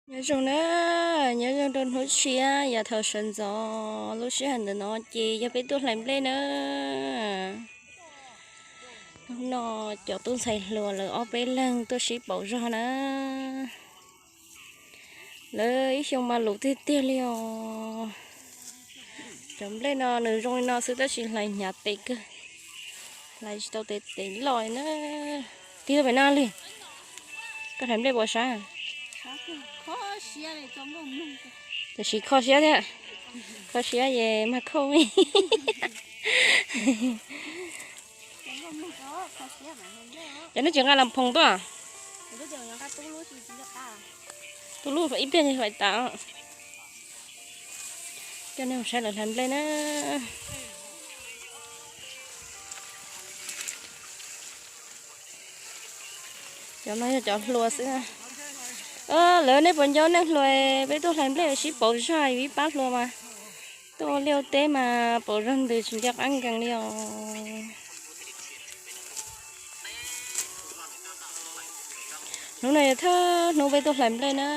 Nyob zoo na, nyob zoo rau hnub tshiab yav thaum sawv ntxov lub sij hawm ntawm no ces yog peb tuaj hlais nplej na. Hnub no cov tub ntxhais hluas lawv ob peb leeg tuaj sib pauv zog na. Lawv ib xyoo mas luv tiag tiag li os. Cov nplej no nws zoo li no xwb tab sis hlais hnyav tes kawg, hlais tsis tau tes tes loj na. Tig pem no li, koj hlais nplej puas sab? Tiam sis kho siab thiab, kho siab es mag khauj. Ces nej tsis nqa las phoos tuaj? Tub lub ib pliag fais tas. Coj nej mus saib lawv hlais nplej na. Cov no yog cov hluas xwb. Lawv nej puas nco neej hluas peb tuaj hlais nplej sib pauv zog, yus ib pab hluas mas tuaj ua liaj ua teb mas pauv zog ntws tsis nco qab nkees li os. Hnub no yog thawj hnub peb tuaj hlais nplej na.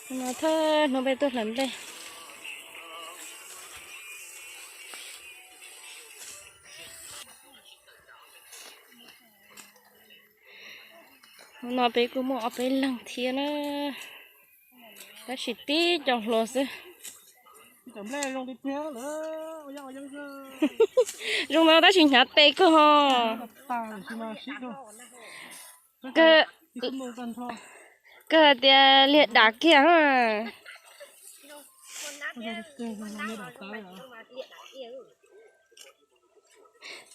Hnub no thawj hnub peb tuaj hlais nplej. Hnub no peb kuj muaj ob peb leeg thiab na, tab sis tib co hluas xwb. Zoo no tab sis hnyav tes kawg ho. Kawg hais tias liag dam kiag.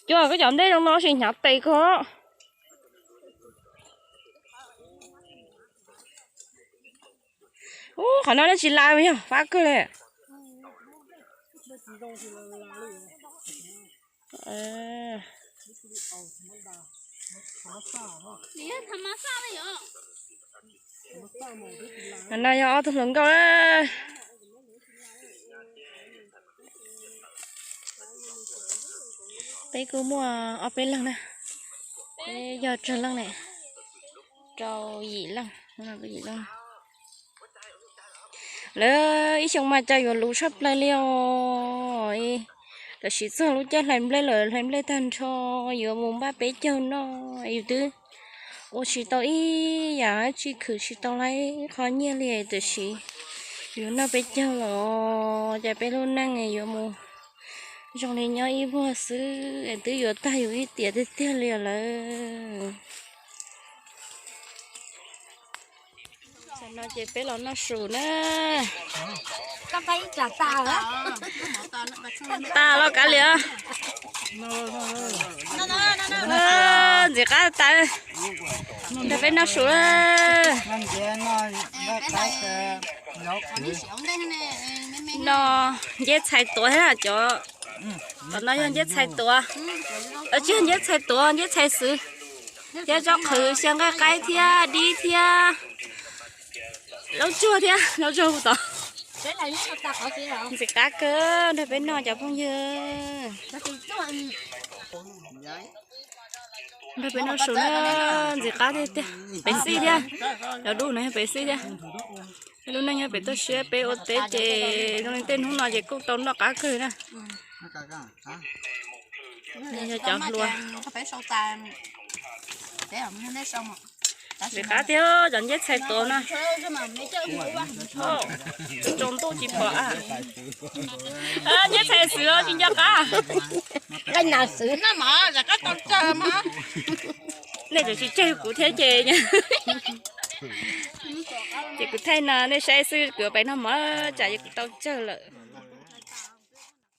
Cuag koj cov nplej zoo no sis hnyav tes kawg. Ub, qhov no dab tsi lawm yog fab kawg li. No yog ob tug hluas nkauj na. Peb kuj muaj ob peb leeg na. Peb yog tsawg leej ne? Rau yim leej, yim leej. Lawv ib xyoo mas cas yuav luv tshaj plaws li os. Tam sim txog lub caij hlais nplej lawm, hlais nplej tag nrho yuav mus npaj peb caug noj, yus twb ua tsis tau ib yam, tsis khwv tsis tau lawm qhov nyiaj li, tam sim yuav noj peb caug los cas peb lub neej yuav mus zoo li nyob ib vuag xwb es twb yuav tag yus ib tiam tiag tiag li lawm. Tam no ces peb los noj su na. Tas los kav liam. Ntxim qab tas. Nrog peb noj su na. No nceb txhais tuav thiab cov. Tom no yog nceb txhais tuav. Tsis yog nceb txhais tuav, nceb txhais xwb. Thiab zaub qhwv, xyaw nqaij qaib thiab dib thiab zaub tsuag thiab zaub tsuag tod. Ntxim qab kawg, nrog peb noj cov phooj ywg. Nrog peb noj su na, ntxim qab tiag tiag. Pem xij thiab, cov dub no yog pem xij thiab. Peb lub neej nyob pem toj siab, peb ua teb ces zoo li tej hnub no ces kuj tau noj qab kawg na. Yog cov hluas. Ntxim qab tiag cov nceb txhais tuav no. Tsaus ntuj tsis pom. Nceb txhais xwb tsis nco qab. Nej tseem tsis tseg kuv thiab ces, ces kuv thaij no nej saib xwb, kuv yuav pem noj mov tsam ces kuv tau tsawg lawm.